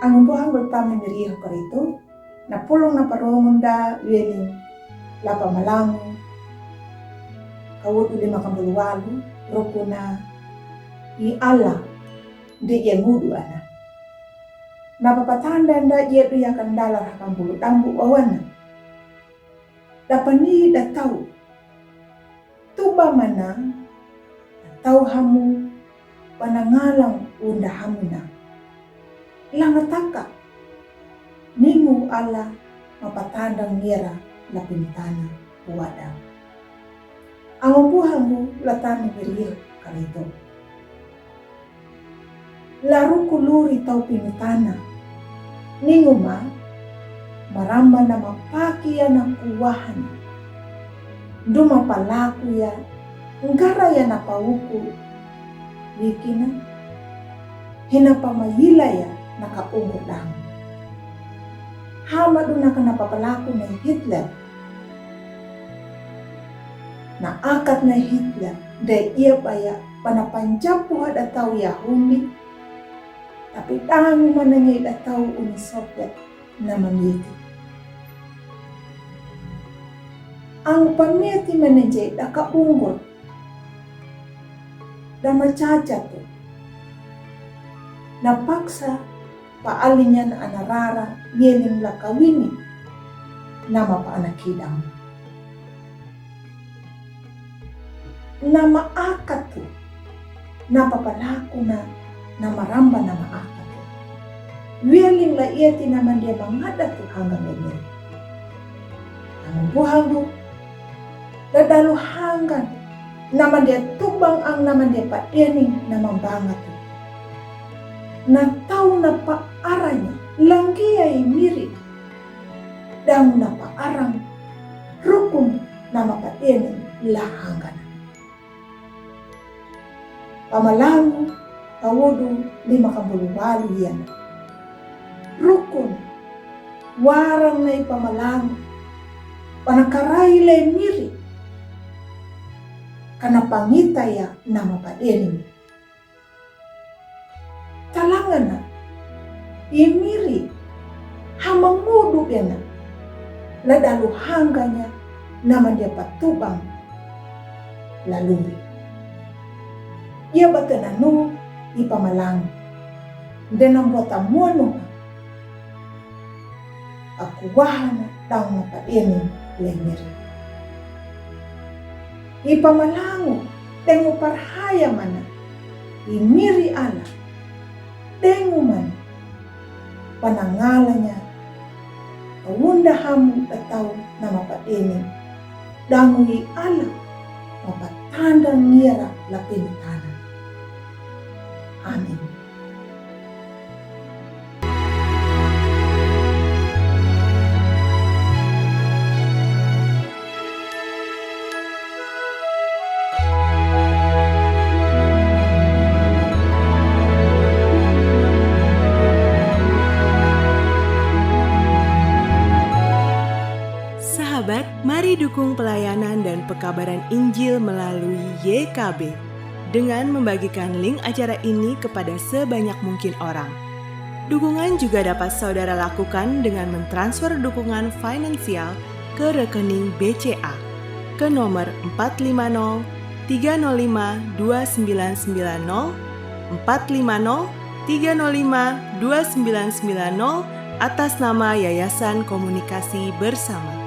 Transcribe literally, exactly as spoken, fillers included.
Ang buhang bertami meriah karitu, na pulung na parungun da wieling lapa malangu, kawudu lima kambulu walu, rukuna i Allah, de ia ngudu ana. Na papatanda nda ia du ia kandala hakambulu dambu awana. Dapani da tau. Tuba mana, tau hamu, panangalang unda hamuna. Langataka, ningu Allah mapatandang ngira lapin tana puada. Ang buhangu latanu meriah karitu. Laruku luri tau pinutana. Ningu ma, maramba na mapaki ia na kuwahan. Duma palaku ia, ngara ia na pauku. Wikina, hina pamayila ia na kaungu dang. Hama duna kana papalaku na Hitler. Na akat na Hitler, de ia baya pana panjapu hada tau Yahudi, tapi dangu mananya ida tau Uni Soviet na mamiti. Ang pamiti mananya ida ka ungur, da macaca tu. Na paksa pa alinyan ana rara mieling lakawini, nama pa ana kidang. Nama akatu, napa palaku na, nama ramba nama akatu. Wieling la iati nama dia mangada tu hanggan ini. Ang buhangu, dadalu hanggan, nama dia tubang ang nama dia pa ening nama bangatu. Na tau na pa aranya, langgia i miri. Dang na pa arang, rukun nama pa ening lahangana. Pamalangu, kawudu, lima kambulu walu iana. Rukun, warang na i pamalangu, panakarai le miri, kana pangita ia nama pa ening. Talangana, i miri, hamangudu dena, ladalu hanganya, nama dia patubang, laluri. Ia batena nu, i pamalang, dena buata muanu, aku wahana daun na pa ening le miri. I pamalangu, tengu parhaya mana, i miri ana, tengu mana, panangalanya, awunda hamu datau nama pa ening, dangu i ana, mapatanda ngira lapin tana. Amin. Sahabat, mari dukung pelayanan dan pekabaran Injil melalui Y K B dengan membagikan link acara ini kepada sebanyak mungkin orang. Dukungan juga dapat saudara lakukan dengan mentransfer dukungan finansial ke rekening B C A ke nomor empat lima nol tiga nol lima dua sembilan sembilan nol, empat lima nol tiga nol lima dua sembilan sembilan nol, atas nama Yayasan Komunikasi Bersama.